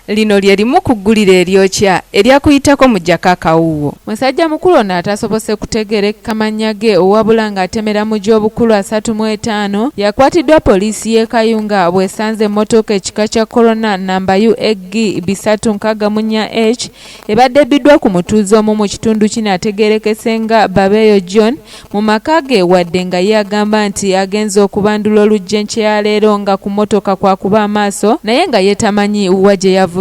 Lino lye limu ku ggulire eryokya eryakuyitako mu Jjako Akawuuwo. Musajja mukulu ono atasobose kutegeerekeka mannya ge wabula ng'atemera mu gy'obukulu 35 yakwatiddwa poliisi y'e Kayunga bw'esanze emmotoka ekika kya Corona nnamba UAG 364H ebadde ebbiddwa ku mutuuze omu mu kitundu kino ategeerekese nga Babeeyo John mu maka ge wadde nga ye agamba nti agenze okubandula oluggi enkya ya leero nga ku mmotoka kwakuba amaaso naye nga ye tamanyi wa gye yavudde.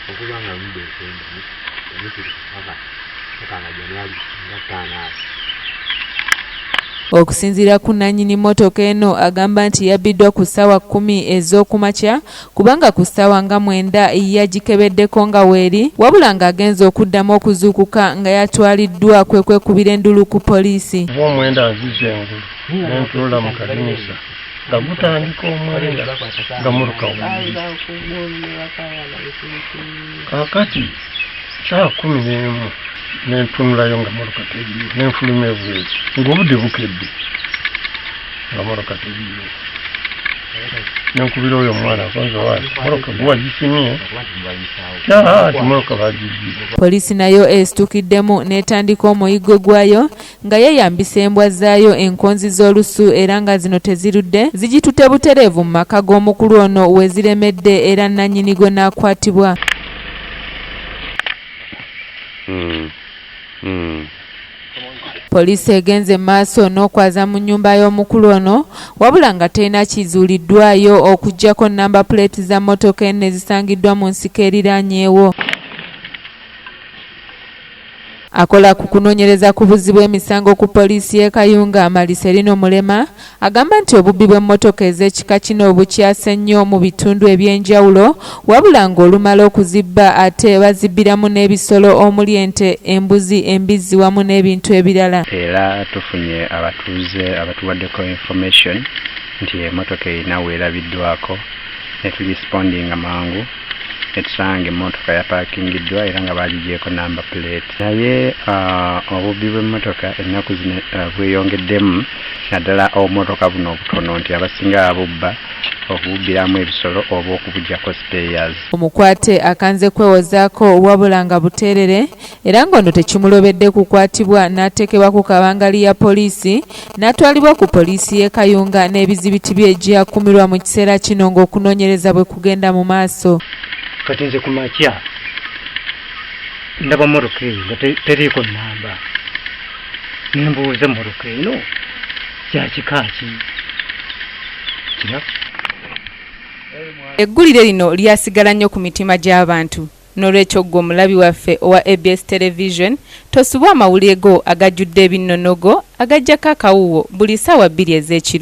Okuba nga mudde esemba emikiri paka paka nga January nga 5 awo. Okusinziira ku nnannyini mmotoka eno agamba nti yabbiddwa ku ssaawa 10 ez'okumakya kubanga ku ssaawa nga 9 yagikebeddeko nga weeri wabula ng'agenze okuddamu okuzuukuka nga yatwaliddwa kwe kwekubira endulu ku poliisi. Kuba omwenda nzize engulu ne ntunula mu kadinisa nga gutandika omwenda nga mmotoka weeri. Kaakati ssaawa 11 ne ntunulayo nga mmotoka teriiyo ne nfuluma ebweru ng'obudde bukedde nga mmotoka teriiyo. Ne nkubira oyo omwana nkonze wange mmotoka gwe wagisimye ati mmotoka bagibbye. Poliisi nayo esitukiddemu n'etandika omuyiggo gwayo nga yeeyambisa embwa zaayo enkonzi z'olusu era nga zino tezirudde zigitutte butereevu mu maka g'omukulu ono we ziremedde era nnannyini go n'akwatibwa. Poliisi egenze mu maaso n'okwaza mu nnyumba y'omukulu ono wabula nga terina kizuuliddwayo okuggyako nnamba puleeti za mmotoka eno ezisangiddwa mu nsiko eriraanyeewo. Akola ku kunoonyereza ku buzzi bw'emisango ku poliisi y'e Kayunga, Maliserino Mulema, agamba nti obubbi bw'emmotoka ez'ekika kino bukyase nnyo mu bitundu eby'enjawulo wabula ng'olumala okuzibba ate bazibbiramu n'ebisolo omuli ente, embuzi, embizzi wamu n'ebintu ebirala. Era tufunye abatuuze abatuwaddeko information nti emmotoka erina weerabiddwako ne turespondinga mangu ne tusanga ng'emmotoka yapaakingiddwa era nga baagigyeko number plate. Naye obubbi bw'emmotoka ennaku zino bweyongeddemu naddala obumotoka buno obutono nti abasinga babubba okububbiramu ebisolo oba okubuggyako spares. Omukwate akanze kwewozaako wabula nga buteerere era ng'ono tekimulobedde kukwatibwa n'ateekebwa ku kabangali ya poliisi n'atwalibwa ku poliisi y'e Kayunga n'ebizibiti bye gye yakuumirwa mu kiseera kino ng'okunoonyereza bwe kugenda mu maaso. Kati nze ku makya ndaba mmotoka eyo nga teriiko nnamba ne mbuuza mmotoka eno kya kika ki? Kira. Eggulire lino lyasigala nnyo ku mitima gy'abantu. N'olwekyo ggwe omulabi waffe owa ABS Television tosubwa amawulire go agajjudde ebinnonogo agajjako akawuuwo buli ssaawa 2 ez'ekiro.